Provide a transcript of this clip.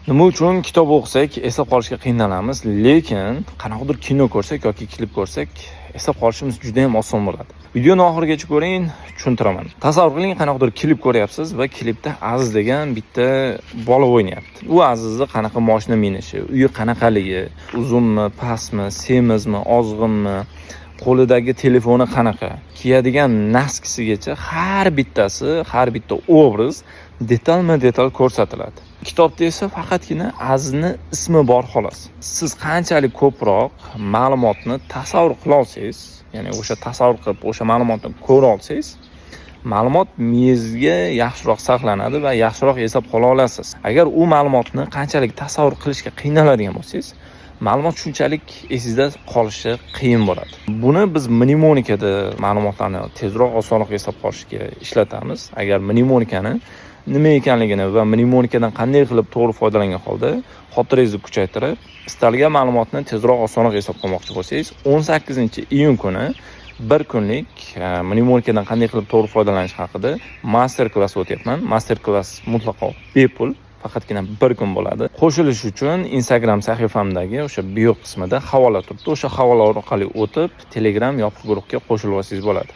Nima uchun kitob o'qisak, eslab qolishga qiynalamiz, lekin qanaqadir kino ko'rsak yoki klip ko'rsak, eslab qolishimiz juda ham oson bo'ladi? Videoni oxirigacha ko'ring, tushuntiraman. Tasavvur qiling, qanaqadir klip ko'ryapsiz va klipda Aziz degan bitta bola o'ynayapti. U Azizni qanaqa moshina minishi, uyi qanaqaligi, uzunmi, pastmi, semizmi, ozg'inmi, qo'lidagi telefoni qanaqa, kiyadigan носки sigacha har bittasi, har bitta obraz detalma detal ko'rsatiladi. Kitobda esa faqatgina Azizni ismi bor, xolos. Siz qanchalik ko'proq ma'lumotni tasavvur qila olsangiz, ya'ni o'sha tasavvur qilib, o'sha ma'lumotni ko'ra olsangiz, ma'lumot miyangizga yaxshiroq saqlanadi va yaxshiroq eslab qola olasiz. Agar u ma'lumotni qanchalik tasavvur qilishga qiynaladigan bo'lsangiz, ma'lumot shunchalik esingizda qolishi qiyin bo'ladi. Buni biz mnemonikada ma'lumotlarni tezroq, osonroq eslab qolishga ishlatamiz. Agar mnemonikani nima ekanligini va mnemonikadan qanday qilib to'g'ri foydalangan holda xotirangizni kuchaytirib, istalgan ma'lumotni tezroq, osonroq eslab qolmoqchi bo'lsangiz, 18-iyun kuni bir kunlik mnemonikadan qanday qilib to'g'ri foydalanish haqida master klass o'tyapman. Master klass mutlaqo bepul, faqatgina bir kun bo'ladi. Qo'shilish uchun Instagram sahifamdagi o'sha bio qismida havola turibdi. O'sha havola orqali o'tib, Telegram yopiq guruhga qo'shilib olsangiz bo'ladi.